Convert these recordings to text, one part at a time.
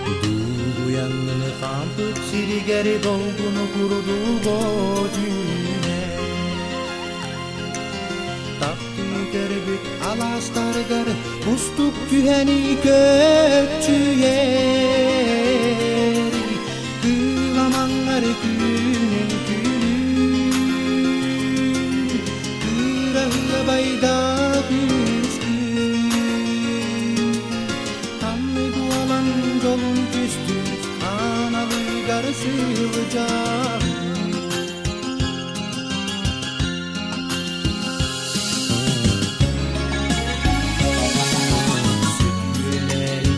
Дугуйаҥҥын хаампыт сиригэр долгуну курдук түүнэ Таптыы көрбүт алаастаргар кустук түһэни көччүйэр Кыыламаҥҥар күнүн күлүү Кыраһыабайда күскүү Ханны буолан дьолун түстүү Аналыгар сылдьар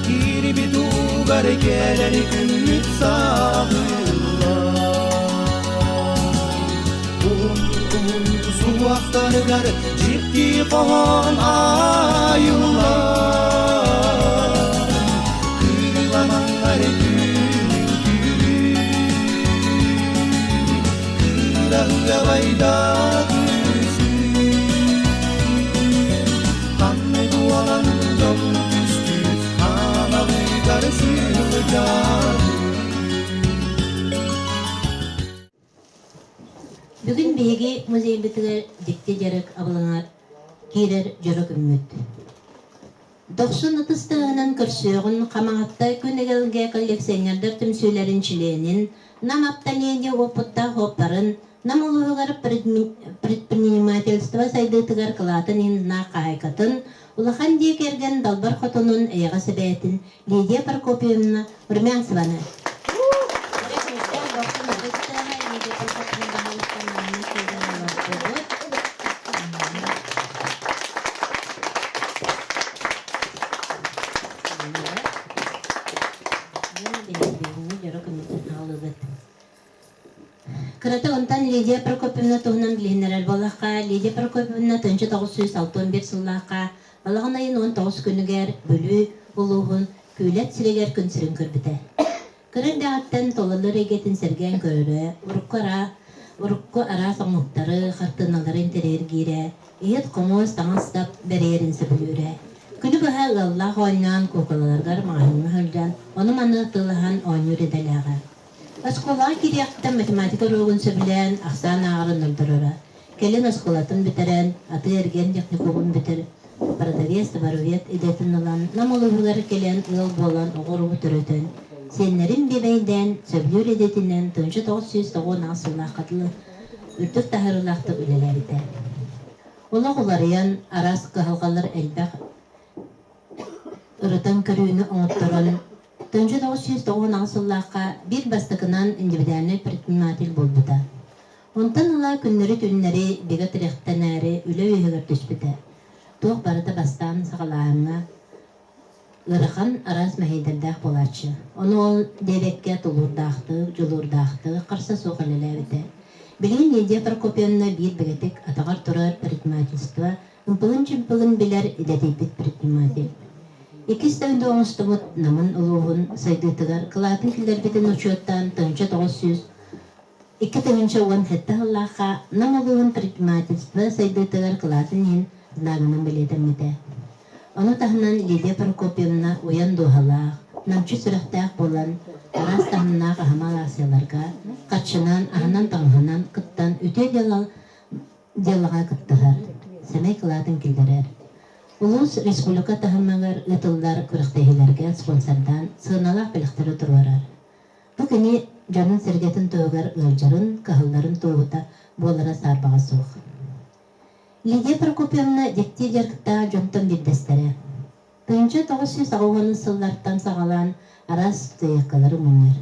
Киирбит уугар кэлэр күммүт саҕыллар Уһун суохтарыгар дьикти хоһоон айыллар Кыыламаннар күнүн күлүү Бүгүн биһиги музейбытыгар дьикти дьарык абылаҥар киирэр дьоро күммүт. Дохсун ытыс тыаһынан көрсүөҕүн Хамаҕатта күн эгэлгэ коллекционердар түмсүүлэрин чилиэнин, Нам автоледи уопуттаах уоппарын, Нам улууһугар предпринимательство сайдыытыгар кылаатын иһин хаһаайкатын, улахан дьиэ кэргэн далбар хотунун эйэҕэс эбээтин Лидия Прокопьевна Румянцеваны. Кырата онтон Лидия Прокопьевна туһунан билиһиннэрэр буоллахха, Лидия Прокопьевна 1961 сыллаахха балаҕан ыйын 19 күнүгэр Бүлүү улууһун Күүлэт сиригэр күн сирин көрбүтэ. Кыра эрдэҕиттэн тололор эйгэтин сэргээн көрөрө, урукку араа, урукку араас оҥоһуктары, хартыыналары интэриэһиргиирэ, иһит-хомуос, таҥас-сап бэрийэрин сөбүлүүрэ. Күнү быһа ыаллаах оонньоон, куукулаларыгар маҕаһыыҥҥа сылдьан, ону-маны атыылаһан оонньуур идэлээҕэ. Оскуолаҕа киириэхтэн математика уруогун сөбүлээн, ахсаан ааҕарын ордороро. Кэлин оскуолатын бүтэрэн, атыы-эргиэн техникумун бүтэр, продавец, товаровед идэтин ылан, Нам улууһугар кэлэн ыал буолан оҕо-уруу төрөтөн, сиэннэрин биэбэйдээн, сөбүлүүр идэтинэн 1998 сыллаахха дылы үрдүк таһаарыылаахтык үлэлээбитэ. Олох уларыйан, араас кыһалҕалар элбэх ырытан көрүүнү оҥотторон, 1998 сыллаахха биир бастакынан индивидуальнай предприниматель буолбута. Онтон ыла күннэри-түүннэри бигэ тирэхтэнээри үлэ үөһүгэр түспүтэ. Туох барыта бастаан саҕалааһыҥҥа ыарахан араас мэһэйдэрдээх буолааччы. Ону ол диэбэккэ тулуурдаахтык, дьулуурдаахтык, харса суох үлэлээбитэ. Билигин Лидия Прокопьевна биир бигэтик атаҕар турар предпринимательство ымпыгын-чымпыгын билэр идэтийбит предприниматель. Иккис дойду оҥостубут Намын улууһун сайдыытыгар кылаатын киллэрбитин учуоттаан 1900 2017 сыллаахха Нам улууһун предпринимательство сайдыытыгар кылаатын иһин знагынан бэлиэтэммитэ. Ону таһынан Лидия Прокопьевна уйан дууһалаах, намчы сүрэхтээх буолан, араас таһымнаах аһымал аахсыйаларга харчынан, аһынан-таҥаһынан кыттан үтүө дьыала дьыалаҕа кыттыһар, сэмэй кылаатын киллэрэр. Улуус республика таһымыгар ыытыллар күрэхтэһиилэргэ спонсордаан сыаналаах бэлэхтэри туруорар. Бу кини дьонун-сэргэтин туһугар ыалдьарын, кыһалларын туоһута буолара саарбаҕа суох. Лидия Прокопьевна дьикти дьарыктаах дьонтон биирдэстэрэ. 1980 сыллартан саҕалаан араас статуэткалары мунньар.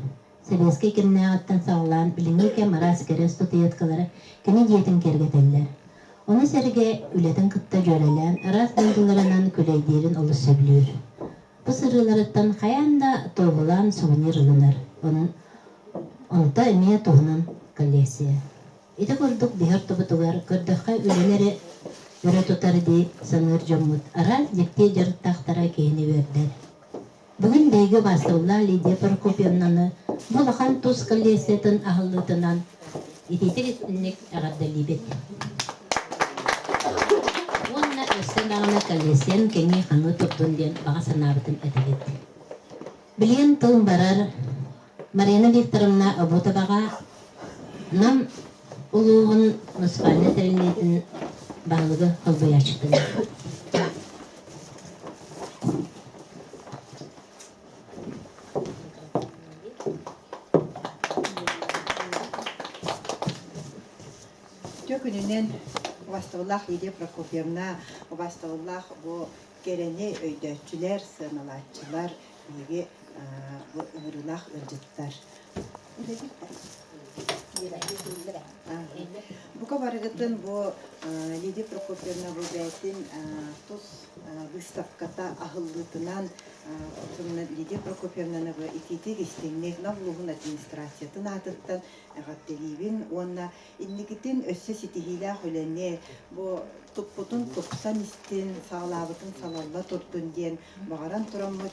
Сэбиэскэй кэмнээҕиттэн саҕалаан билиҥҥи кэм араас кэрэ статуэткалара кини дьиэтин киэргэтэллэр. Ону сэргэ үлэтин кытта дьүөрэлээн араас дойдуларынан күлэйдиирин олус сөбүлүүр. Бу сырыыларыттан хайаан да туоһулаан сувенир ылынар, онто эмиэ туһунан коллекция. Ити курдук биһи ортобутугар көрдөххө үлэни эрэ өрө тутар дии саныыр дьоммут араас дьикти дьарыктаахтара киһини үөрдэр. Бүгүн биһиги убаастабыллаах Лидия Прокопьевнаны бу улахан тус коллекциятын аһыллыытынан итиитик итинник эҕэрдэлиибит. Уонна өссө даҕаны коллекциян кэҥии-хаҥыы турдун диэн баҕа санаабытын этэбит. Билигин тыл барар Марина Викторовна Обутоваҕа Нам улууһун муниципальнай тэриллиитин баһылыга солбуйааччытын. Үтүө күнүнэн убастабыллаах Лидия Прокопьевна, убастабыллаах бу кэрэни өйдөөччүлэр, сыаналааччылар, биһиги бу ыҥырыылаах ыалдьыттар. Бука барыгытын бу Лидия Прокопьевна бу бэйэтин тус выставката аһыллыытынан Лидия Прокопьевнаны бу итиитик истиҥник Нам улууһун администрациятын аатыттан эҕэрдэлиибин уонна инникитин өссө ситиһиилээх үлэни бу туппутун тупсан истин, саҕалаабытын салалла турдун диэн баҕаран тураммыт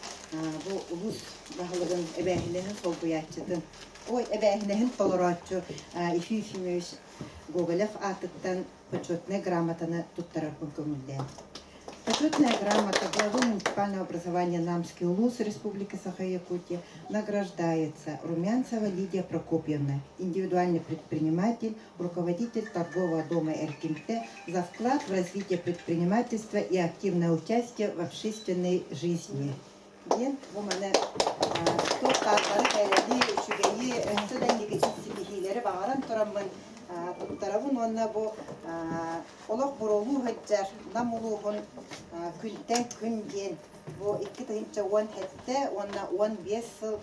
бу улуус баһылыгын эбээһинэһин солбуйааччытын, ой эбээһинэһин толорооччу Ефим Ефимович Гоголев аатыттан почетнай грамотаны туттарарбын көҥүллээн. Почетная грамота главы муниципального образования Намский улус Республики Саха-Якутия награждается Румянцева Лидия Прокопьевна, индивидуальный предприниматель, руководитель торгового дома «Эркинте» за вклад в развитие предпринимательства и активное участие в общественной жизни. Диэн бу маны туох тааттары кэлэни, үчүгэйи, өссө да инникитин ситиһиилэри баҕаран тураммын туттарабын уонна бу олох буруолуу сылдьар Нам улууһун күнтэн күн диэн бу 2017 уонна 15 сыл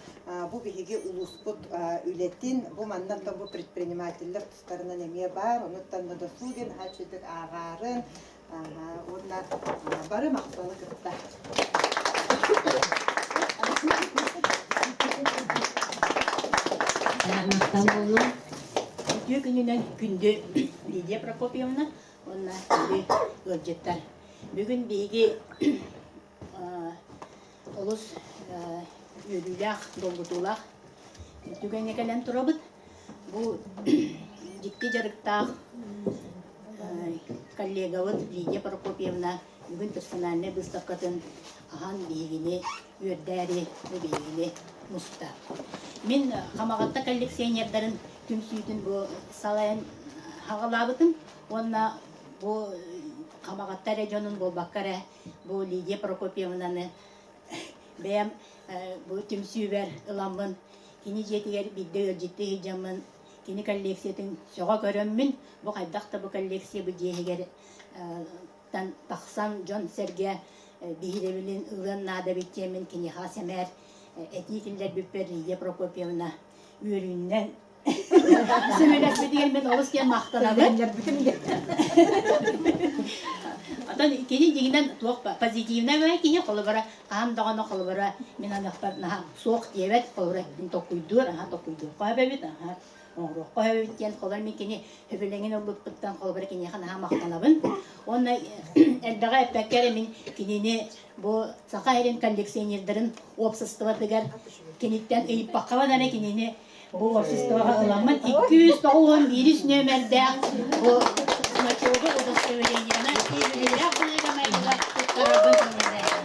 бу биһиги улууспут үлэтин бу маннан бу предпринимателлэр тустарынан эмиэ баар онуттан да досугин хааччыйдык ааҕаарын уонна бары махталы кытта. Махтал буоллун. Үтүө күнүнэн күндү Лидия Прокопьевна уонна күндү ыалдьыттар. Бүгүн биһиги олус үөрүүлээх, долгутуулаах түгэҥҥэ кэлэн турабыт. Бу дьикти дьарыктаах коллегабыт Лидия Прокопьевна бүгүн персональнай быыстапкатын аһан биһигини үөрдээри бу биһигини муста. Мин Хамаҕатта коллекционердарын түмсүүтүн бу салайан хаҕалаабытым уонна бу Хамаҕатта эрэ дьонун буолбакка эрэ бу Лидия Прокопьевнаны бэйэм бу түмсүүбэр ыламмын кини дьиэтигэр биирдэ ыалдьыттыы сылдьаммын кини коллекциятын сөҕө көрөммүн бу хайдах да бу коллекция бу дьиэһигэр тахсан дьон-сэргэ биһирэбилин ылыан наада эбит диэммин киниэхэ сэмээр этии киллэрбиппэр Лидия Прокопьевна үөрүүннэн Сөмөлөспүтүгэр мин олус диэн махтанабын. Отон кини дьиҥинэн туох позитивнай баай киһи холобура хаһан даҕаны холобура мин анахпар наһаа суох диэбэт холобура токуйдуур аха токуйдуохха эбэбит аха оҥоруохха эбит диэн холобура мин кини сөбүлэҥин ылбыппыттан холобура киниэхэ наһаа махтанабын. Уонна элбэҕи эппэккэ эрэ мин кинини бу Саха сирин коллекционердарын уопсастыбатыгар киниттэн ыйыппакка эрэ кинини Бу обществоҕа ыламмыт 291 нүөмэрдээх бу значогу удостоверениены үөрэх быһыыга-майгыга туттарарбын көҥүллээтим.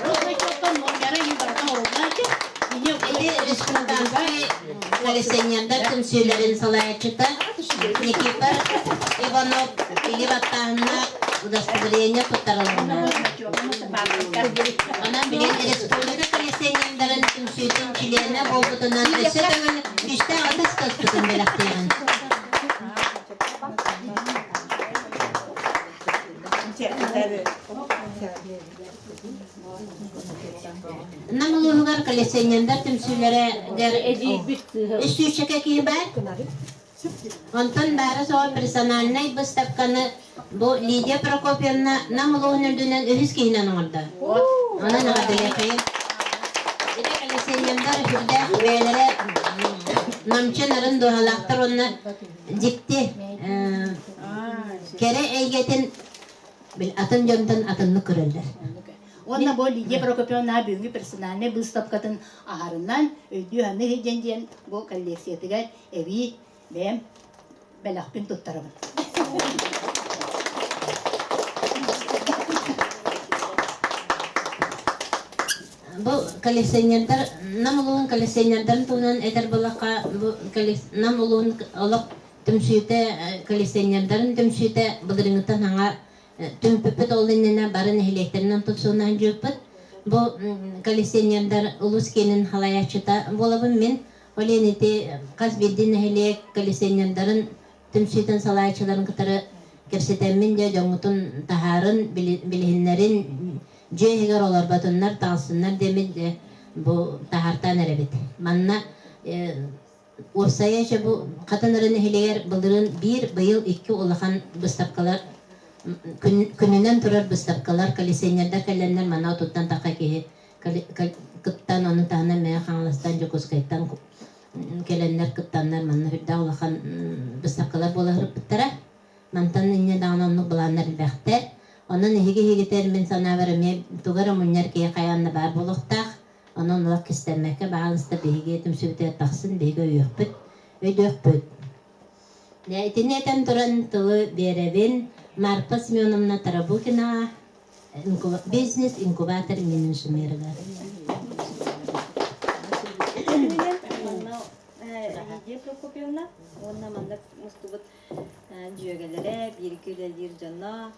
Бу значоктан номера иһин барытын оруобунааччы. Кини Или республиканский коллекционердар түмсүүлэрин салайааччыта Никифор Иванов или баттааһынна удостоверение туттарылынна. Онон билигин республика коллекционердарын түмсүүтүн чилиэнэ буолбутунан өссө төгүл күүстээх ытыс таспытын бэлэхтиэҕин. Нам улууһугар коллекционердар түмсүүлэригэр үс сүүсчэкэ киһи баар. Онтон баара-суоҕа персональнай быыстапканы бу Лидия Прокопьевна Нам улууһун үрдүнэн үһүс киһинэн оҥордо. Онон эҕэрдэлиэххэйин. Ити коллекционердар сүрдээх бэйэлэрэ намчы нарын дууһалаахтар уонна дьикти кэрэ эйгэтин атын дьонтон атыннык көрөллөр. Уонна бу Лидия Прокопьевна бүгүҥҥү персональнай быыстапкатын аһарынан өйдүү-саныы сылдьан диэн бу коллекциятыгар эбии бэйэм бэлэхпин туттарабын. Бу коллекционердар Нам улууһун коллекционердарын туһунан этэр буоллахха, бу Нам улууһун олох түмсүүтэ, коллекционердарын түмсүүтэ былырыыҥҥыттан саҥа түмпүппүт ол иннинэ бары нэһилиэктэринэн тупсуунан дьүөппүт. Бу коллекционердар улуус киинин халайааччыта буолабын мин. Ол иһин ити хас биирдии нэһилиэк коллекционердарын түмсүүтүн салайааччыларын кытары кэпсэтэммин дьэ дьоҥҥутун таһаарын, билиһиннэрин, дьиэ иһигэр олорботуннар, таҕыстыннар диэммит дьэ бу таһаартаан эрэбит. Манна уопсайа бу Хатан эрэ нэһилиэгэр былырыын биир, быйыл икки улахан быыстапкалар күнүнэн турар быыстапкалар, коллекционердар кэлэннэр манна отуттан тахха киһи кыттан, ону таһынан Мэҥэ Хаҥаластан, Дьокуускайтан кэлэннэр кыттаннар манна үрдээх улахан быыстапкалар буола сырыппыттара. Мантан инньэ даҕаны оннук былааннар элбэхтэр. Онон эһиги иһигитэр мин санаабар эмиэ тугу эрэ мунньар киһи хайаан да баар буолуохтаах. Онон олох кистэммэккэ баҕалыста биһиги түмсүбүтүгэр тахсын, биһиги өйүөхпүт, өйдүөхпүт. Дьэ, итини этэн туран тылы биэрэбин Марфа Семеновна Тарабукинаҕа, бизнес-инкубатор менеджерыгар. Лидия Прокопьевна уонна маннык мустубут дьүөгэлэрэ, бииргэ үлэлиир дьоно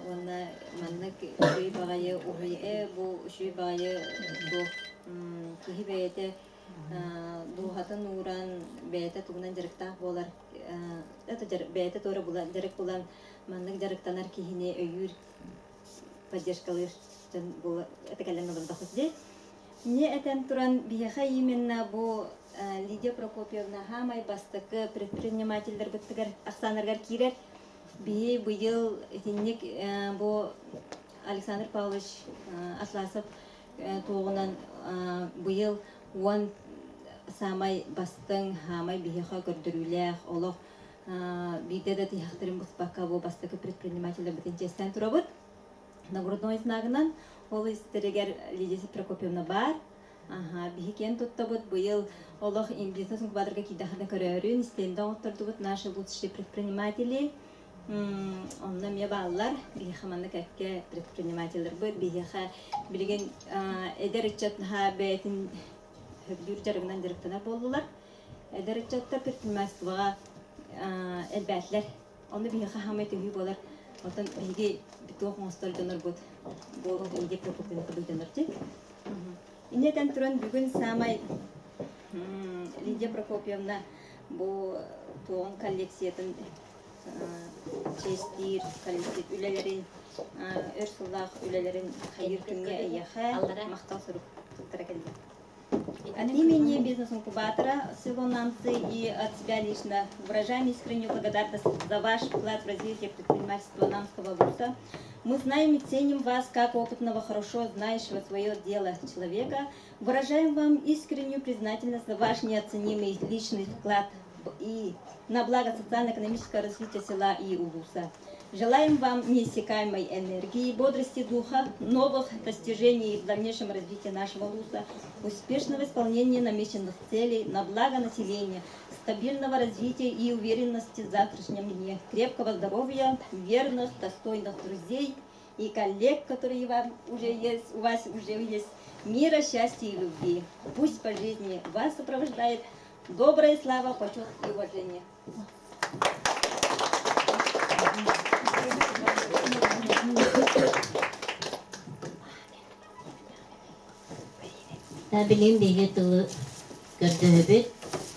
уонна маннык үчүгэй баҕайы уһуй бу үчүгэй баҕайы бу киһи бэйэтэ дууһатын ууран бэйэтэ тугунан дьарыктаах буолар это бэйэтэ туора булан дьарык булан маннык дьарыктанар киһини өйүүр поддержкалыыр дьон буола это кэлэн олордоххут дии Не этэн туран биһиэхэ именно бу Лидия Прокопьевна хаамай бастакы предпринимателлэрбитигэр ахсааннарыгар киирэр. Биһи быйыл итинник бу Александр Павлович Атласов туоҕунан быйыл уон саамай бастыҥ, хаамай биһиэхэ көрдөрүүлээх олох биирдэ да тиһэхтэрин быспакка бу бастакы предпринимателлэрбитин чиэстээн турабыт. Нагрудной знагынан ол истэригэр Лидия Прокопьевна баар. Аха, биһи киэн туттабыт. Быйыл олох бизнес-инкубаторга киирдэххинэ көрөөрүн, стенда оҥоттордубут наши лучшие предприниматели. Онно эмиэ бааллар. Биһиэхэ манна кэккэ предпринимателлэрбит. Биһиэхэ билигин эдэр ыччат наһаа бэйэтин сөбүлүүр дьарыгынан дьарыктанар буоллулар. Эдэр ыччаттар предпринимательствоҕа элбээтилэр. Онно биһиэхэ хаамай төһүү буолар. Оттон биһиги туох оҥостор дьоннорбут бу Лидия Прокопьевна курдук дьоннор дии. Инньэ этэн туран бүгүн саамай Лидия Прокопьевна бу туоҕун коллекциятын чэстиир коллектив үлэлэрин өр сыллаах үлэлэрин хайыыр күҥҥэ эйиэхэ махтал сурук туттара кэллим. От имени бизнес-инкубатора село Намцы и от себя лично выражаем искреннюю благодарность за ваш вклад в развитие предпринимательства Намского вуза. Мы знаем и ценим вас как опытного, хорошо знающего свое дело человека. Выражаем вам искреннюю признательность за ваш неоценимый личный вклад и на благо социально-экономического развития села и улуса. Желаем вам неиссякаемой энергии, бодрости духа, новых достижений в дальнейшем развитии нашего вуза, успешного исполнения намеченных целей на благо населения, стабильного развития и уверенности в завтрашнем дне, крепкого здоровья, верных, достойных друзей и коллег, которые вам уже есть, у вас уже есть, мира, счастья и любви. Пусть по жизни вас сопровождает добрая слава, почет и уважение. Билигин биһиги тылы көрдөһөбүт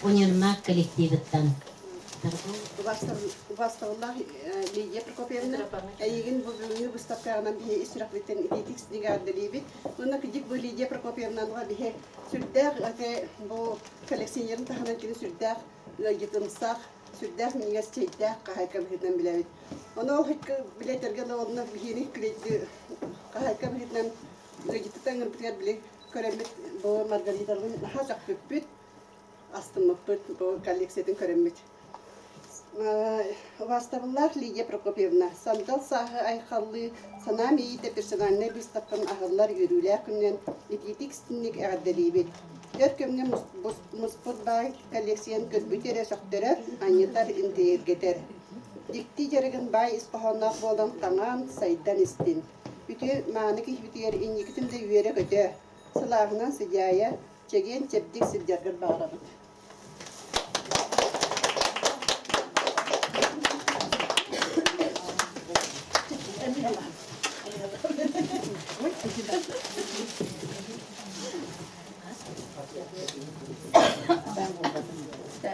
универмаг коллективыттан. Убастабыллаах Лидия Прокопьевна, эйигин бу бүгүҥҥү быыстапкаҕынан биһи ис сүрэхпиттэн итиитик синигаардалиибит. Уонна кидик бу Лидия Прокопьевнаныга биһи сүрдээх ате бу коллекционерын таһынан кини сүрдээх ыалдьытымсах, сүрдээх минньигэс чэйдээх хаһаайка быһыытынан билэбит. Ону ол билэтэргэ онно биһиэни хаһаайка быһыытынан ыалдьыттан ыҥырбытыгар били көрөммүт бу Маргариталыын наһаа сөхпүппүт, астыммыппыт бу коллекциятын көрөммүт. Убаастабыллаах Лидия Прокопьевна, сандал сааһы айхаллыы, санаам иитэ персональнай быыстапкам аһыллар үөрүүлээх күнүнэн итиитик истинник эҕэрдэлиибит. Өр кэмҥэ муспут баай коллекцияны көрбүт эрэ сөхтөрөр, анньытар, интэриэһиргэтэр. Дьикти дьарыгын баай ис хоһоонноох буолан таҥаан, сайдан истин. Үтүө мааны киһибитигэр инникитин да үөрэ-көтө. Сылааһынан сыдьаайа, чэгиэн-чэбдик сылдьаргар баҕарабыт.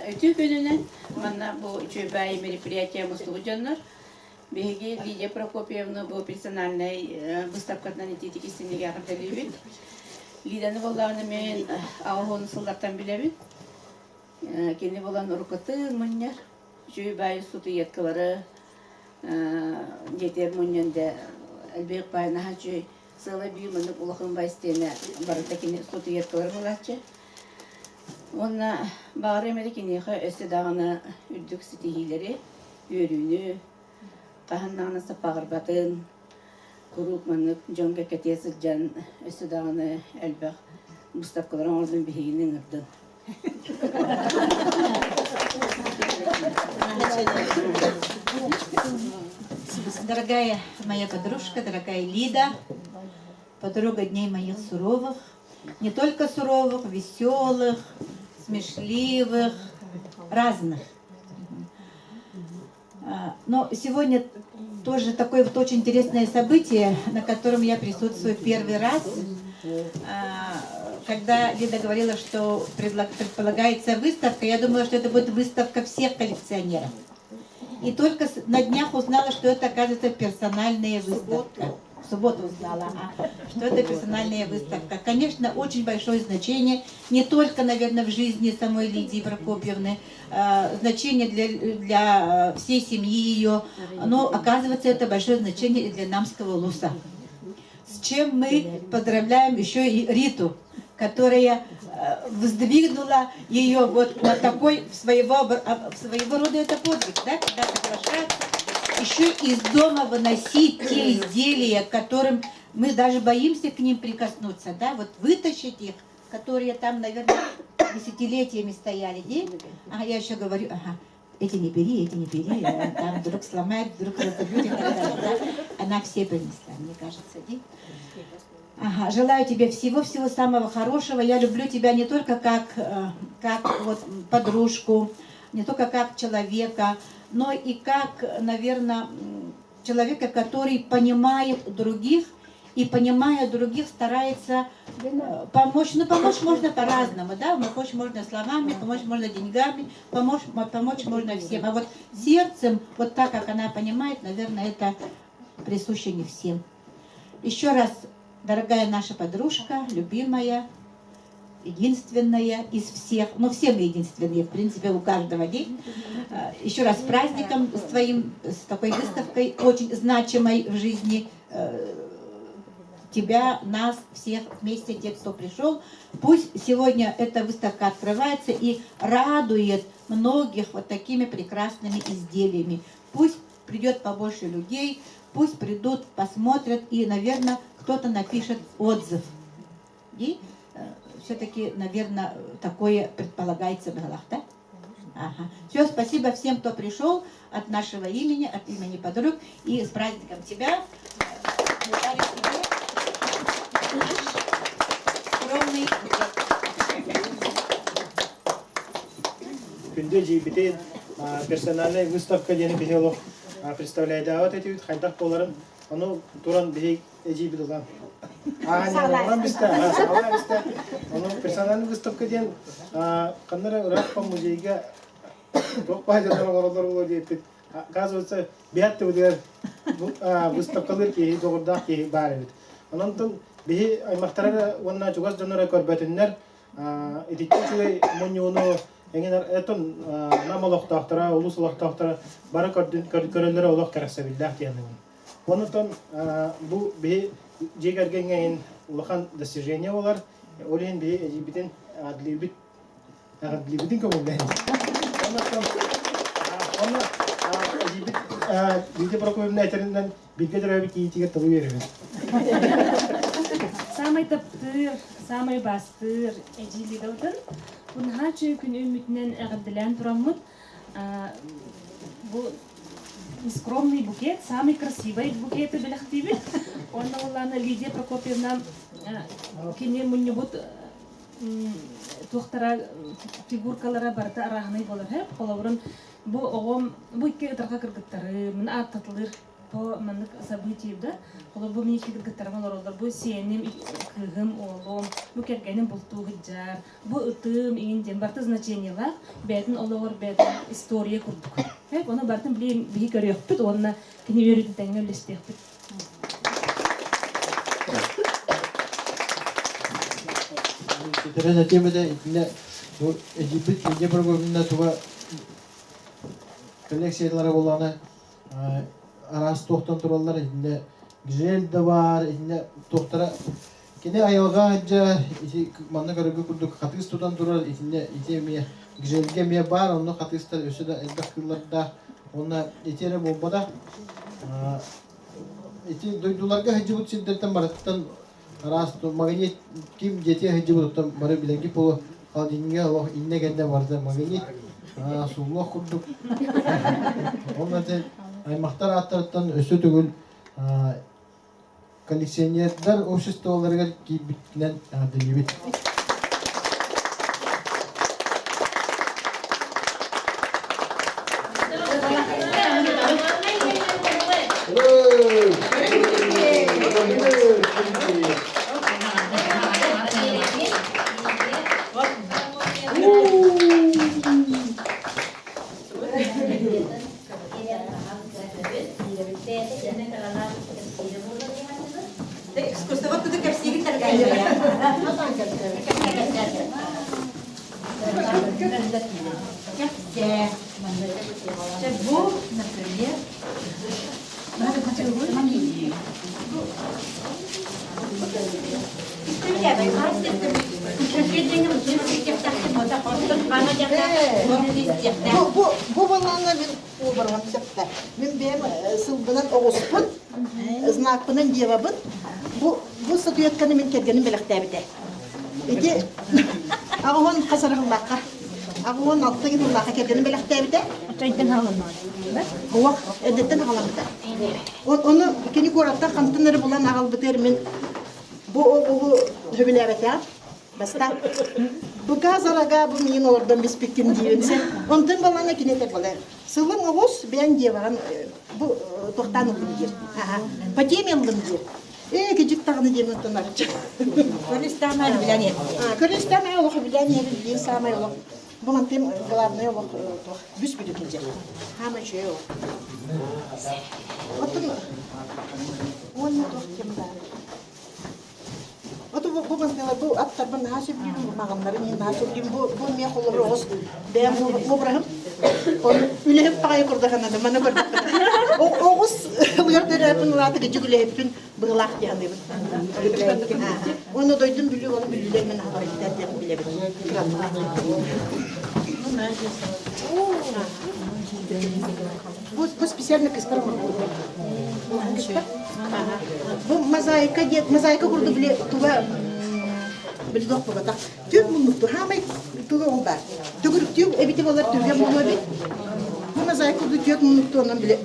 Үтүө күнүнэн манна бу үчүгэй мероприятие мустубут дьоннор. Биһиги Лидия Прокопьевна бу персональнай выставкатынан итиитик истиҥник эҕэрдэлиибит. Лиданы буоллаҕына мен аҕыс сыллартан билэбин. Кини булан уруккутун мунньар, үчүгэй баай статуэткалары дьиэтигэр мунньан да элбэх баай наһаа үчүгэй сыала биир маннык улахан баай истиэнэ барыта кини статуэткалары булааччы. Уонна баҕар эмэри киниэхэ өссө даҕаны үрдүк ситиһиилэри, үөрүүнү, хаһан даҕаны саппаҕырбатын, куруук маннык дьон кэккэтиэ сылдьан өссө даҕаны элбэх выставкалары оҥордун биһигини ыҥырдын. Дорогая моя подружка, дорогая Лида, подруга дней моих суровых, не только суровых, веселых, смешливых, разных. Но сегодня тоже такое вот очень интересное событие, на котором я присутствую первый раз. Когда Лида говорила, что предполагается выставка, я думала, что это будет выставка всех коллекционеров. И только на днях узнала, что это, оказывается, персональная выставка. В субботу узнала, ага, что это персональная выставка. Конечно, очень большое значение, не только, наверное, в жизни самой Лидии Прокопьевны, значение для всей семьи ее, но, оказывается, это большое значение и для Намского улуса. С чем мы поздравляем еще и Риту, которая воздвигнула ее вот на такой своего рода это подвиг, да, когда соглашаться, еще из дома выносить те изделия, которым мы даже боимся к ним прикоснуться, да, вот вытащить их, которые там, наверное, десятилетиями стояли, да? Ага, я еще говорю, ага, эти не бери, эти не бери, там вдруг сломает, вдруг разобьют и так далее, да? Она все принесла, мне кажется, да? Ага, желаю тебе всего-всего самого хорошего. Я люблю тебя не только как вот подружку, не только как человека, но и как, наверное, человека, который понимает других и, понимая других, старается помочь. Ну, помочь можно по-разному, да, помочь можно словами, помочь можно деньгами, помочь можно всем. А вот сердцем, вот так, как она понимает, наверное, это присуще не всем. Еще раз, дорогая наша подружка, любимая, единственная из всех, ну все мы единственные, в принципе, у каждого день. Еще раз с праздником, с твоим, с такой выставкой, очень значимой в жизни тебя, нас, всех вместе, тех, кто пришел. Пусть сегодня эта выставка открывается и радует многих вот такими прекрасными изделиями. Пусть придет побольше людей, пусть придут, посмотрят и, наверное, кто-то напишет отзыв. И все-таки, наверное, такое предполагается в головах, да? Ага. Все, спасибо всем, кто пришел от нашего имени, от имени подруг. И с праздником тебя. Дарю тебе наш скромный букет. Күндү эдьиийбитин персональнай выставка диэни биһи олох представляйдаабат этибит хайдах буоларын ону туран биһи эдьиийбит ылан аанньаларынан бистэ саҕалаан бистэ ону персональный выставка диэн ханна эрэ ыраах музейга туох баайдалар олороллор буолуо диэппит оказывается биһат тыбытыгар выставкалыыр киһи доҕордоох киһи баар эбит онон биһи аймахтара уонна чугас дьонноро көрбөтүннэр итиччэ үчүгэй мунньууну эҥин этон нам олохтоохторо улуус олохтоохторо бары көрөллөрө олох кэрэхсэбиллээх диэн Онутон бу биһи дьиэ кэргэҥҥэ иһин улахан достижение болар. Ол иһин биһи эдьиийбитин эҕэрдэлиибит эҕэрдэлиибитин көҥүллэһин. Оннуттан онно эдьиийбит Лидия Прокопьевна этэринэн бииргэ төрөөбүт кийиитигэр тылы биэрэбин. Саамай таптыыр, саамай убаастыыр эдьиий Лидабытын бу наһаа үчүгэй күн үүммүтүнэн эҕэрдэлээн тураммыт бу. Нескромный букет, самый красивый букеты бэлэхтиибит. Уонна уоллаана Лидия Прокопьевна кини мунньубут туохтара фигуркалара барыта арааһынай буолар. Холобурун бу оҕом бу икки ытырҕа кыргыттары мин ааттатылыр по маннык событие да холобур бу мин икки кыргыттарым олороллор бу сиэним кыыһым уолум бу кэргэним бултуу сылдьар бу ытым иҥин диэн барыта значениелаах бэйэтин олоҕор бэйэтин история курдук ону барытын билигин биһи көрүөхпүт уонна кини үөрүүтүн тэҥҥэ үллэстиэхпит Ситэрэн этиэм этэ итиннэ бу Египет Лидия Прокопьевна туга коллекциялара буоллаҕына араас туохтан тураллар итиннэ гжель да баар итиннэ туохтара кини айылҕа дьэ ити манна көрөргө курдук хатыыс тутан турар итиннэ ити эмиэ гжельгэ эмиэ баар онно хатыыстар өссө да элбэх кыыллардаах уонна ити эрэ буолбатах ити дойдуларга сылдьыбыт сирдэртэн барыттан араас магнит ким дьиэтигэр сылдьыбытыттан бары билэргит буолуо холодильнига олох иннэ-кэннэ барыта магнит сууллуох курдук ол ати аймахтар ааттарыттан өссө төгүл коллекционердар обществоларыгар киирбитинэн эҕэрдэлиибит Экскурсовод кытта кэпсиигин Бу, например, Бу бу балаана мин уобарҕам сөптө. Мин бэйэм сылбынан оҕуспун, знакпынан девабын. Бу бу статуэтканы мин кэргэним бэлэхтээбитэ. Ити аҕыһын хасарыһыллаахха аҕыһын алта гыныллаахха кэргэним бэлэхтээбитэ. Өйтөн хааланна. Уох, эрдэттэн халаммыта. Ону кини куораттан хантан эрэ булан аҕалбытыгар мин бу оҕуһу сөбүлээбэтэҕим. Бастаан быка зарага бу миин олордон биспиккин диибин сен. Онтон балана кини этэр балар. Сылым оҕус бэйэҥ диэбэҕин бу тохтаан ыллым диир. Аха. По теме ыллым диир. Ээ кижик таҕаны диэн онтон арыча. Көрүстаан билэн Көрүстаан олох билэн билин саамай олох Бу мантым главное олох туох бүс бүдү килдьэр. Хаама үчүгэй олох. Оттон уонна туох ким баар. Оту бу бу мантыла бу аттарбын наһаа сөбүлүүбүн, бу маҕаннарын иһин наһаа сөбүлүүбүн. Бу бу эмиэ холобур оҕус бэйэм обраһым. Он үлэһит баҕайы курдаханады маны көрбүппүн. Оҕус ылыгар төрөөпүн улааты гыдьык үлэһиппин быһылаах дии саныыбын. Уонна дойдум Бүлүү, ону Бүлүүлэр мин аһаҕар диэн билэбин. Бу, бу специально кыспар оҥорбут. Кыспар. Бу мозаика диэн, мозаика курдук били туга били туох буолбатах. Түк муннукту, хаамай туга ол баар. Төгүрүктүү эбити болар түргэн буолуо эбит. Бу мозаика курдук түөрт муннукту онон били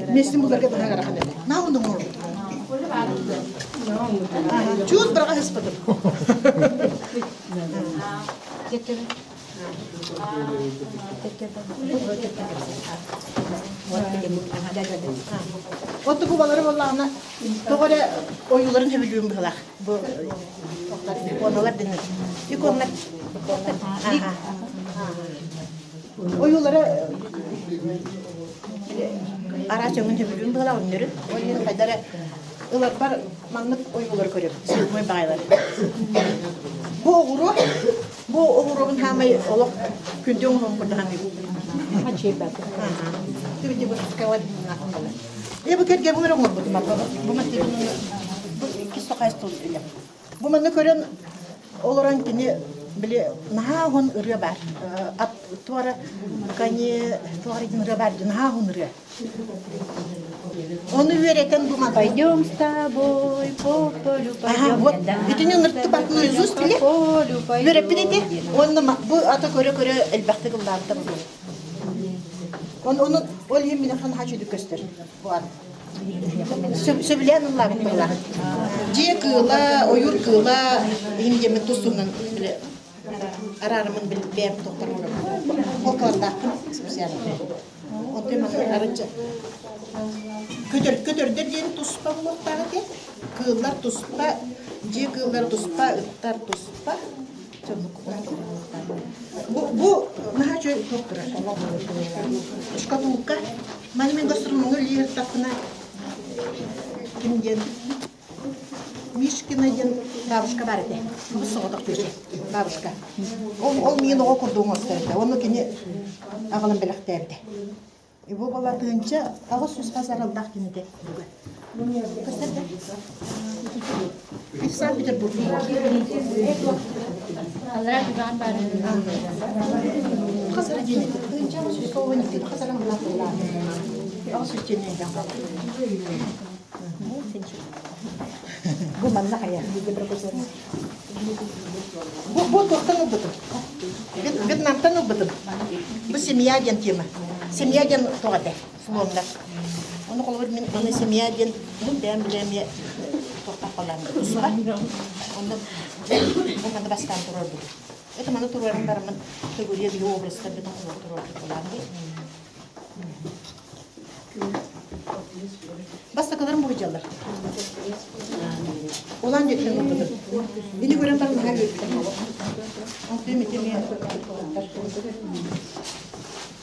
Местин буларга наһаа ыарахан этэ. Наа онно оҥорбут. Чуут быраҕа сыспытым. Оту бу балары буоллаҕына тоҕо эрэ ойууларын сөбүлүүм быһылаах. Бу иконалар дэнэр. Иконнар. Ойуулара араас өҥүн сөбүлүүн быһалаах өҥнөрүн. Ол иһин хайда эрэ ыларбар маннык ойуулары көрөбүн. Светлый баҕайылар. Бу оҕуруо, бу оҕуруобун хаамай олох күндү оҥоһук курдук саныыбын. Түбүтү бу Е бу кэргэммин эрэ оҥорбутум. Бу мотивын бу иккис сохайстыл үлэм. Бу манна көрөн олорон кини били наһаа уһун ырыа баар. Ат туора кани туора диэн ырыа баар дии наһаа уһун ырыа. Ону үөрэтэн бу манна. Пойдем с тобой по полю Ага, пойдем. вот итини ынырты бат наизусть биле. По полю Үөрэппит ити. пойдем. Уонна бу ата көрө-көрө элбэхтик ыллаабыта буолуо. Оны ол иһин мин хан хачы көстөр. Бу ат. Сөбүлээн ыллаабыт буолла. Дьиэ кыыла, ойуур кыыла, иһин диэммин тус-туһунан биле араарымын бэйэм тохтор Холкалардаахпын специально. Онтон маны арычча көтөр көтөрдөр диэн туспа буолуохтаах этэ. Кыыллар туспа, дьиэ кыыллар туспа, ыттар туспа. Бу, бу наһаа үчүгэй туох турар. Шкатулка. Маны мен гастрономҥа үлэлиир ким диэн Мишкина диэн бабушка бар этэ. Бу соҕотох түөчэ бабушка. Ол, ол миин оҕо курдук оҥостор этэ. Онно кини аҕалан бэлэхтээбитэ. Бу буола тыынча 800 хас аралдаах кинитэ бүгүн. Санкт-Петербург. Хас эрэ диэн этэ. Тыынча 800 солуонник хас эрэ 800 диэн Бу манна хайа. Бу, бу туохтан ылбытым? Вьетнамтан ылбытым. Бу семья диэн тема. Семья диэн туох этэ? Слоннар. Ону холобур мин аны семья диэн бэйэм билэмиэ туохтахпалаан туспа. Онно бу маны бастаан турарбыт. Это маны туруоран бараммын төгүрүйэ биһи образтарбытын холобур туруорбут буолаан Бастакыларым буһуйдьаллар. Улаан дьиттэн ылбытым. Ини көрөн баран наһаа үөрбүтүм. Онтуйум ити эмиэ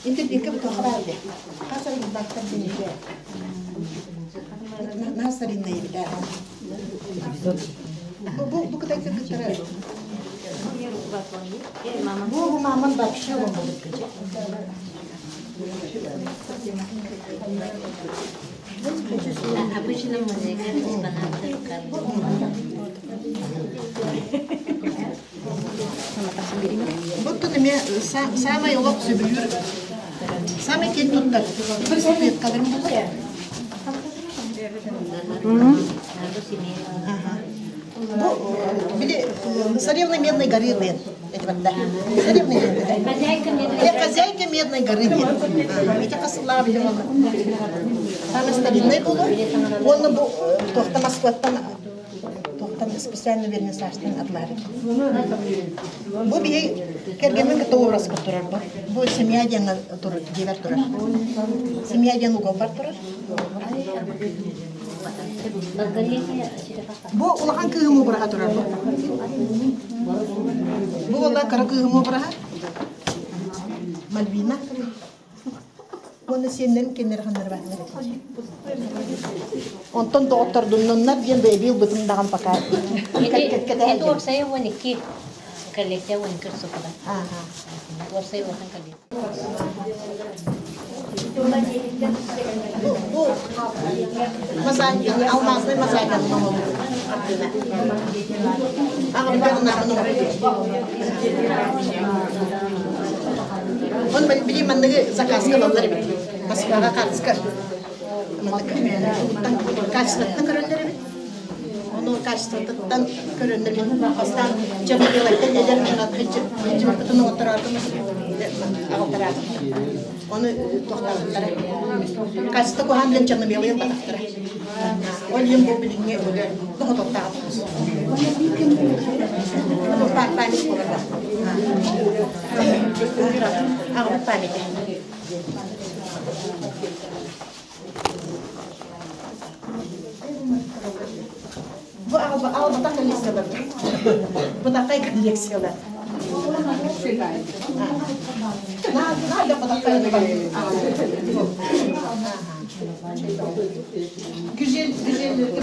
Интернетке бутуха баар дии. Хас арыгылаахтар диниге. Наһаа старинная эбит ээ. Бу бу бу кытай кыргыттара. Бу бу маман вообще болбут кыча. Обычно музейга экспонаттар Буттун эмиэ саамай олох сөбүлүүр, саамай киэн туттар бір статуэткаларым булар. Бу били царевна Медной горы диэн этибаттар. Царевна Медной Хозяйка Медной горы диэн. Ити хасыллаах билим Самый старинный булу. Уонна бу туохта Москваттан туохтан специально вернисажтан атлаары. Бу биһи кэргэммин кытта образка турар бу. Бу семья диэн турар, дьиэбэр турар. Семья диэн уголбар турар. Бу улахан кыыһым обраһа турар бу. Бу буолла кыра кыыһым обраһа. Мальвина. Уонна сиэннэрим кинилэр ханнары бааллар. Онтон доҕоттордуннуннар диэн бэйэбил бытым даҕан пока. Это уопсайа 12 коллекция 12 сокола. Уопсай улахан коллекция. Бу мозаиканы, алмазный мозаиканы оҥорбут хартыына. Аҕам наамын оҥорбут. Он били манныгы заказка ылаллар эбит. Москваҕа хаартыска маннык качествоттан көрөллөр эбит. Ону качествотыттан көрөннөр бастаан черно-белайтан эдэр хыдьыбыппытын оҥоттороотум аҕалтараатым. Ону тохтообуттара. Качество куһаан диэн черно-белый ылбатахтара. Ол иһин бу билиҥҥи тоһототтаабыт. Память буолар. Аҕабыт памяти. Бу албата коллекциялар. Бутакай коллекциялар. Надо бутакай. Güzel, güzel güzel.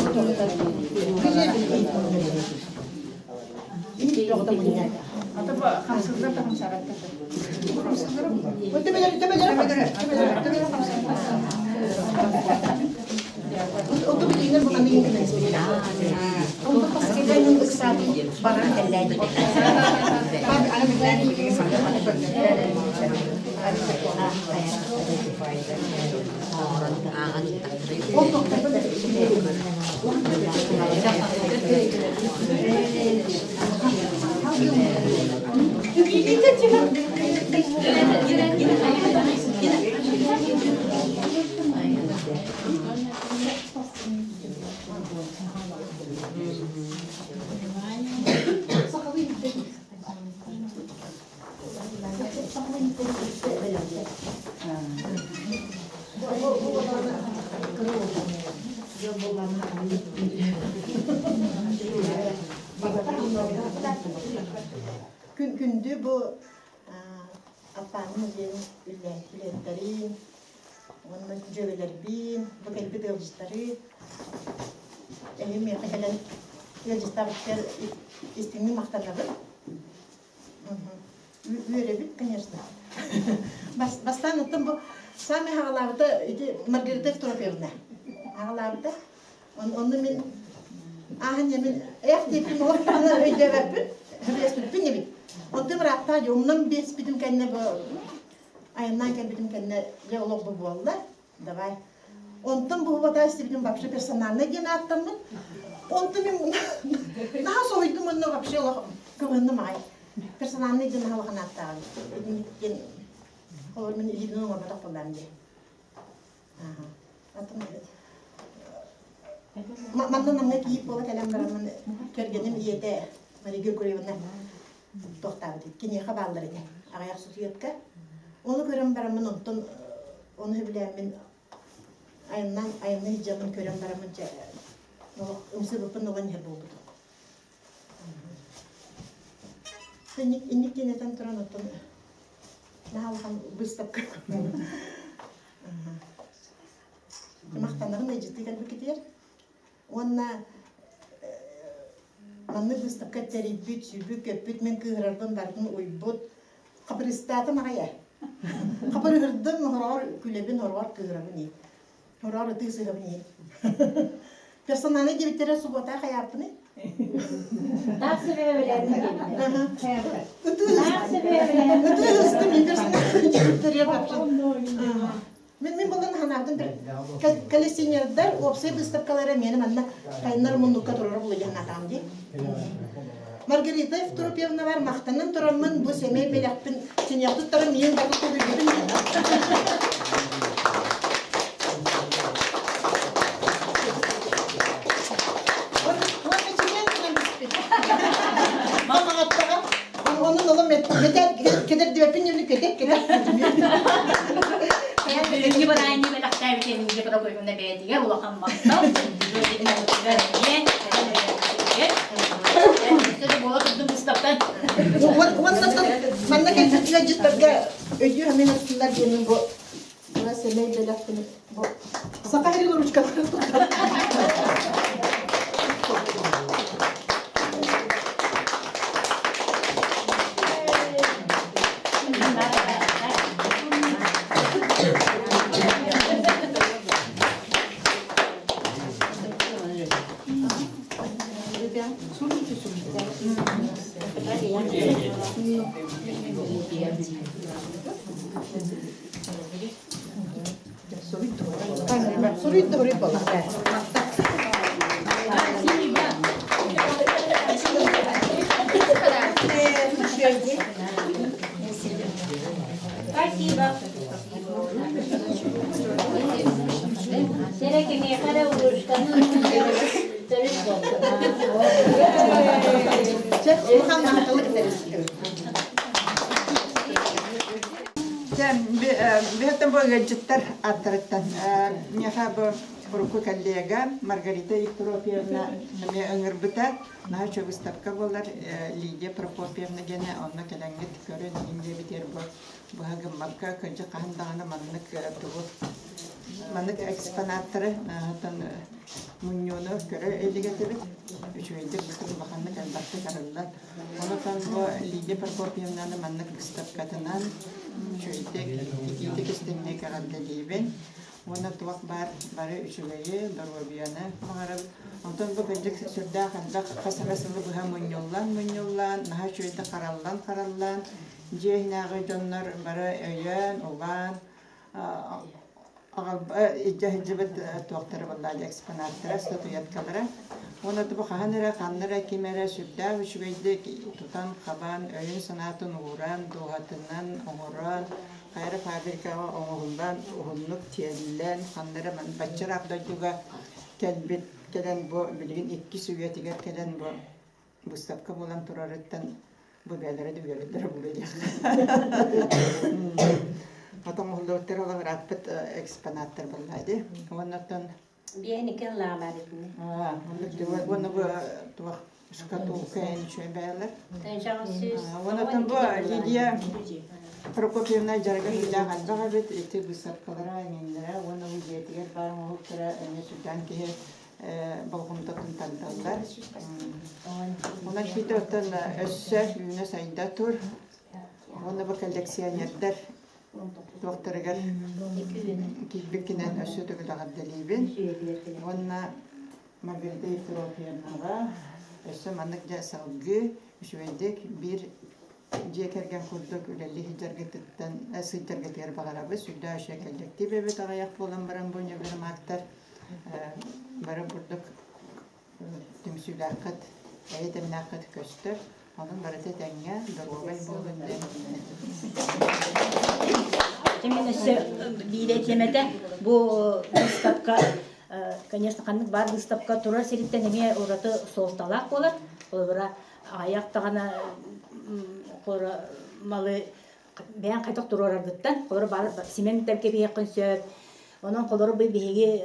Күн күндү бу Аппааны музейын үлэһиттэрин уонна дьүөгэлэрбин, бу кэлбит ыалдьыттары эһи миэхэ кэлэн ыалдьыттаабыттар истиҥник махтанабын. Үөрэбит, конечно. Бастаан оттон бу саамай хаҕалаабыта ити Маргарита Евтропьевна хаҕалаабыта. Онно мин ааһан мин эх диэппин олох даҕаны өйдөөбөппүн, сөбүлэспиппин эбит. Онтон ыраахтаа дьэ умнан биэспитим кэннэ бу айаннаан кэлбитим кэннэ дьэ олох бу буолла. Давай. Онтон бу убатаа истибитим вообще персональный диэн ааттаммын. Онтон мин наһаа соһуйдум онно вообще олох көҥөннүм аҕай. Персональный диэн наһаа улахан ааттааҕым. Диэн холобур мин илиибинэн оҥорботох буоллаам дии. Манна намҥа кийиит буола кэлэн бараммын кэргэним ийэтэ Мария Григорьевна туохтаабыт киниэхэ бааллар этэ аҕыйах сутуйатка. Ону көрөн бараммын онтон ону сөбүлээммин айаннаан айанныы сылдьаммын көрөн бараммын дьэ олох ымсыыбыппын ылан иһэр буолбутум. Инник инник диэн этэн туран оттон наһаа улахан выставка Махтанабын ыалдьыттыы кэлбиккитигэр. Уонна маннык выставка тэрийбит, сүүрбүт-көппүт, мин кыыһырарбын барытын уйбут. Хапырыыстаатым аҕай ээ. Хапырыһырдым, хороҕор күлэбин, хороҕор кыыһырабын ии. Хороҕор ытыы сыһабын ии. Персональнай диэбиттэрэ субуота хайааппыный? Таах сөбүлээн Ытыы ыстым мин персональнай диэбиттэрэ вообще. Мин мин булан ханаабытым коллекционердар уопсай выставкалара миэнэ манна хайыннар муннукка турара буолуо диэн санаатаҕым дии. Маргарита Евтропьевнабар махтанан тураммын бу сэмэй бэлэхпин синьэх туттарым миин бары тулуйбутум Онун олом кедердибеппин нүнү кетек кетек. Бүгүҥҥү быраанньы бэлэхтээбит Лидия Прокопьевна бэйэтигэр улахан махтал. Манна кэлбит ыалдьыттарга өйдүүр хамын астылар диэмин бу сэмэй бэлэхпин бу саха сирин ручкаларын туттар. Суруй буолла. Спасибо. Сэрэ кимиэхэ эрэ урушканы төрүт Чэ, улахан махталы кэтэбит. Биһиттэн бу ыалдьыттар аттарыттан миэхэ бу урукку коллега Маргарита Евтропьевна эмиэ ыҥырбыта. Наһаа үчүгэй выставка буолар. Лидия Прокопьевна диэни онно кэлэҥҥит көрөн иһин диэбитигэр бу быһа гыммакка кырдьык хаһан даҕаны маннык тугу маннык экспонаттары мунньууну көрө илик этибит. Үчүгэйдик бүтүн улаханнык элбэхтик арыллар. Онтон бу Лидия Прокопьевнаны маннык быыстапкатынан үчүгэйдик итиитик истиҥник эҕэрдэлиибин. Уонна туох баар бары үчүгэйи, доруобуйаны баҕарабыт. Онтон бу кырдьык сүрдээх элбэх хас эмэ сылы быһа мунньуллан-мунньуллан, наһаа үчүгэйдик хараллан-хараллан, дьиэ иһинээҕи дьоннор бары өйөөн, убаан, илдьэ сылдьыбыт туохтара буолла экспонаттара, статуэткалара. Уонна бу хаһан эрэ, ханна эрэ, ким эрэ сүрдээх үчүгэйдик тутан-хабан, өйүн-санаатын ууран, дууһатынан оҥорон, хайа эрэ фабрикаҕа оҥоһуллан, уһуннук тиэллэн, ханна эрэ баччараах дойдуга кэлбит, кэлэн бу билигин иккис үйэтигэр кэлэн бу выставка буолан турарыттан бу бэйэлэрэ да үөрэллэрэ буолуо диэххэ. Потом оҥоһуллубуттар олох ырааппыт экспонаттар буолла дии. Уонна оттон Биэһин икки ыллаабар итини. Уонна бу туох Шкатулка үчүгэй бэйэлэр. Онотон бу Лидия Прокопьевна дьарыга сүрдээх элбэх эбит. Ити быыстапкалара, эҥиннэрэ уонна бу дьиэтигэр баар оҥоһуктара эмиэ сүрдээх киһи болҕомтотун тардаллар. Онон киһитэ оттон өссө үүнэ-сайда тур. Уонна бу коллекционердар туохтарыгар киирбиккинэн өссө төгүл эҕэрдэлиибин. Уонна Маргарита Ефимовнаҕа өссө маннык дьэ салгыы үчүгэйдик биир дьиэ кэргэн курдук үлэлии сылдьаргытыттан сылдьаргытыгар баҕарабыт. Сүрдээх үчүгэй кэллэктиип эбит аҕыйах буолан баран бу универмагтар бары курдук түмсүүлээххит, эйэ дэмнээххит көстөр. Онон барыта этэҥҥэ, доруобай буолун диэн. Мин өссө биир этиэм этэ. Бу выставка, конечно, ханнык баар выставка турар сириттэн эмиэ ураты суолталаах буолар. Холобура, аҕыйах даҕаны малы бэйэҥ хайдах туруораргыттан, холобура, баар симэн кэбиһиэххин сөп. Онон холобура бу биһиги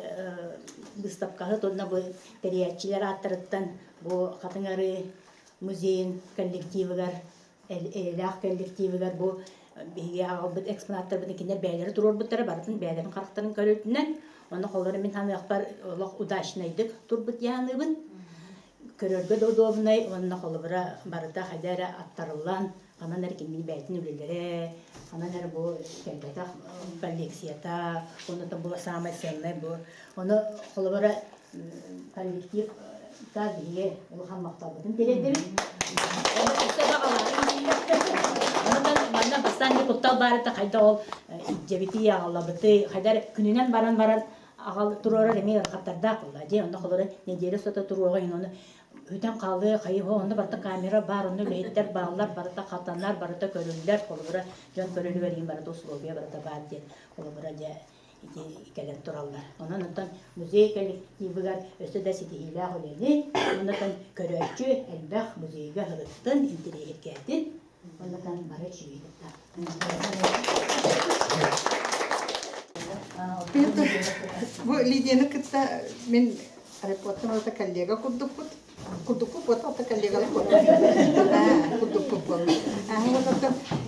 выставкаһыт уонна бу тэрийээччилэр ааттарыттан бу Хатыҥ Арыы музейын коллективыгар, эйэлээх коллективыгар бу биһиги аҕалбыт экспонаттарбытын кинилэр бэйэлэрэ туруорбуттара, барытын бэйэлэрин харахтарын көрүүтүнэн. Онно холобура мин саныахпар олох удачнайдык турбут дии саныыбын. Көрөргө да удобнай уонна холобура барыта хайда эрэ аттарыллан, ханан эрэ кинини бэйэтин үлэлэрэ, ханан эрэ бу кэлбэтэх коллекцията, онно бу саамай сыаннай бу. Ону холобура коллектив та биһиги улахан махталбытын тириэрдэбит. Манна бастаан куттал баарыта хайда ол дьэбити аҕаллабыты хайдар күнүнэн баран баран аҕал туруорар эмиэ ыарахаттардаах буолла. Дьэ онно холоро неделя сото туруоҕа ону үтэн хаалыы хайыһо онно барыта камера баар онно үлэһиттэр бааллар барыта хатанар барыта көрүллэр холобура дьон көрөлүгэр иһин барыта условия барыта баар диэн холобура дьэ ити кэлэн тураллар. Онон оттон музей коллективыгар өссө да ситиһиилээх үлэни, оннотон көрөөччү элбэх музейга сырыттын, интэриэһиргээтин, оннотон бары үчүгэйдик. Бу Лидияны кытта мин репортан это коллега курдукпут. Курдукпут буолла, это коллегалар курдукпут буолла.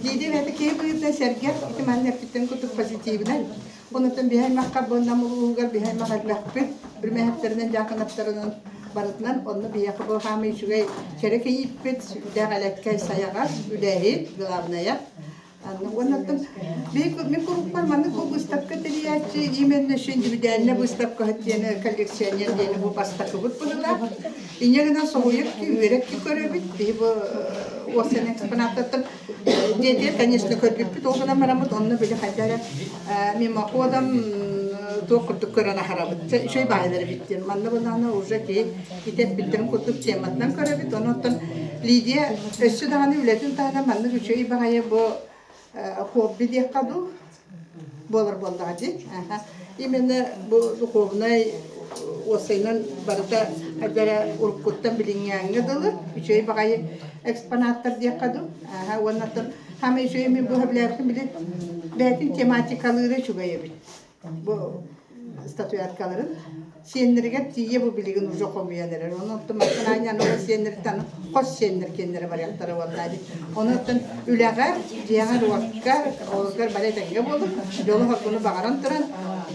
Лидия бэйэтэ киһи быһыытынан сэргэх, ити манна эппиттэн курдук позитивнай. Онутан биһи аймахха бу Нам улууһугар биһи аймах элбэхпит, үрмэһэттэринэн, дьаакынаптарынан барытынан онно биһиэхэ бу хаамый үчүгэй кэрэ кийииппит, сүрдээх элэккэй сайаҕас, үлэһит, главное. Уоннаттан мин куруппар маннык бу выставка тэрийээччи именно еще индивидуальная выставка диэн коллекционер диэн бу бастакыбыт быһыылаах. Инньэ гынан соһуйар ки, үөрэр ки көрөбүт. Биһи бу уопсай экспонаттартан диэтиэр, конечно, көрбүппүт. Ол гынан бараммыт онно били хайда эрэ мимоходом туох курдук көрөн аһарабыт. Үчүгэй баайдар эбит диэн. Манна булаана уже киһи итэр курдук тематынан көрөбүт. Онон Лидия өссө даҕаны үлэтин таһынан маннык үчүгэй баҕайы бу хобби диэххэ дуу буолар буоллаҕа дии. Именно бу духовнай уопсайынан барыта хайда эрэ уруккуттан билиҥҥээҥҥэ дылы үчүгэй баҕайы экспонаттар диэххэ дуу. Уонна хаамай үчүгэй мин бу сөбүлээбитим били бэйэтин тематикалыыра үчүгэй эбит. Бу статуэткаларын сиэннэригэр тиийэ бу билигин уже хомуйан эрэр. Онон макканаанньан сиэннэриттэн хос сиэннэр киэннэрэ барыахтара уонна Онон үлэҕэ, дьиэҕэр-уокка, оҕолоргор бары этэҥҥэ буолун, дьолу-соргуну баҕаран туран,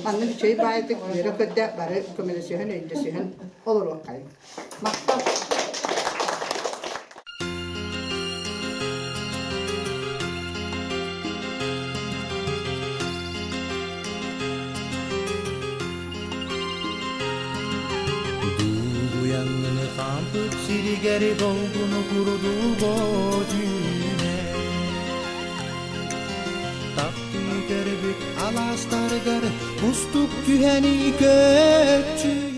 маннык үчүгэй баайытык үөрэ-көтө бары көмөлөсүһэн, өйдөсүһэн олоруоххайыҥ. Махтал! Дугуйаҥҥыны хаампыт сиригэр долгуну курдуго түүнэ Таптыы көрбүт алаастарыгар кустук түһэни көччүйэ.